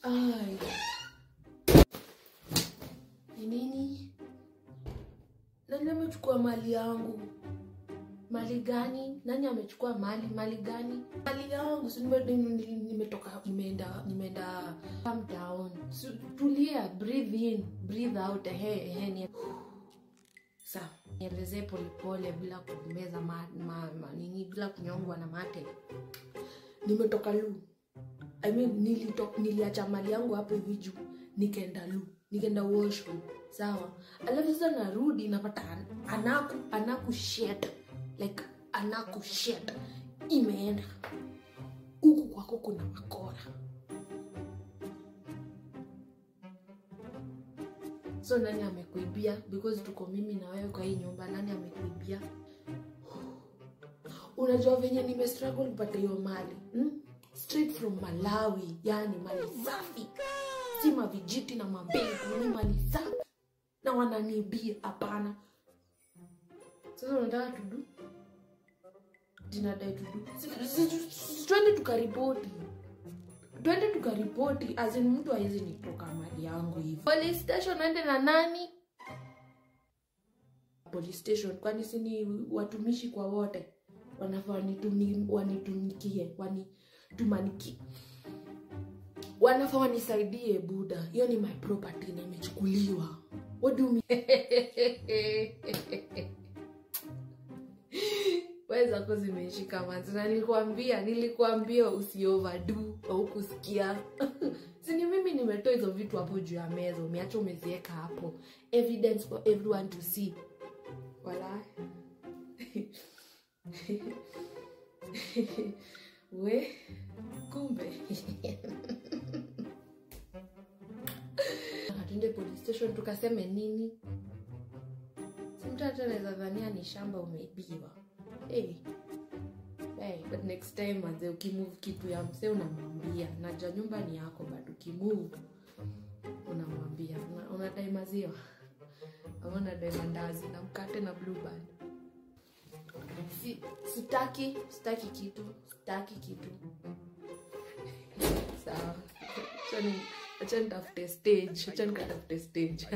Ai. Ni nini? Nani amechukua mali yangu? Mali gani? Nani amechukua mali? Mali gani? Mali yangu. Si nimetoka, nimeenda. Calm down. Tulia, breathe in, breathe out. Ehe ni. Sawa. Nielezee polepole bila kumeza nini, bila kunyongwa na mate. Nimetoka Lu. I mean, niliacha mali yangu hapo hivi juu, nikaenda Lu, nikaenda washroom. Sawa. Alafu sasa narudi napata anaku shit. Like anaku shit. Imeenda. Huku kwako kuna makora. So nani amekuibia? Because tuko mimi na wewe kwa hii nyumba, nani amekuibia? Unajua venye nime struggle kupata hiyo mali. Straight from Malawi, yani mali safi. Si mavijiti na mabegu, ni mali safi. Na wananiibia, hapana. Sasa unataka tudu? Dinadai tudu. Twende tukaripoti. Twende tukaripoti, as in mtu hawezi nitoka mali yangu hivi. Police station ende na nani? Police station, kwani si ni watumishi kwa wote? Wanafaa wanitumikie, wanitumanikie. Wanafaa wanisaidie buda. Hiyo ni my property na imechukuliwa. What do you mean? Weza ko zimeshika manzi. Na nilikuambia usi overdo au kusikia. Si ni mimi nimetoa hizo vitu hapo juu ya meza, umeacha umeziweka hapo. Evidence for everyone to see. Wala. We kumbe. Tuende police station tukaseme nini? Si mtu hata anaweza dhania ni shamba umeibiwa. Hey. Hey, but next time manze ukimove kitu ya mse unamwambia. Najua nyumba ni yako but ukimove unamwambia. Unadai maziwa. Ama unadai mandazi na mkate na blue band. Sitaki kitu, sitaki kitu. Sawa. Acha nitafute stage, acha nikatafute stage.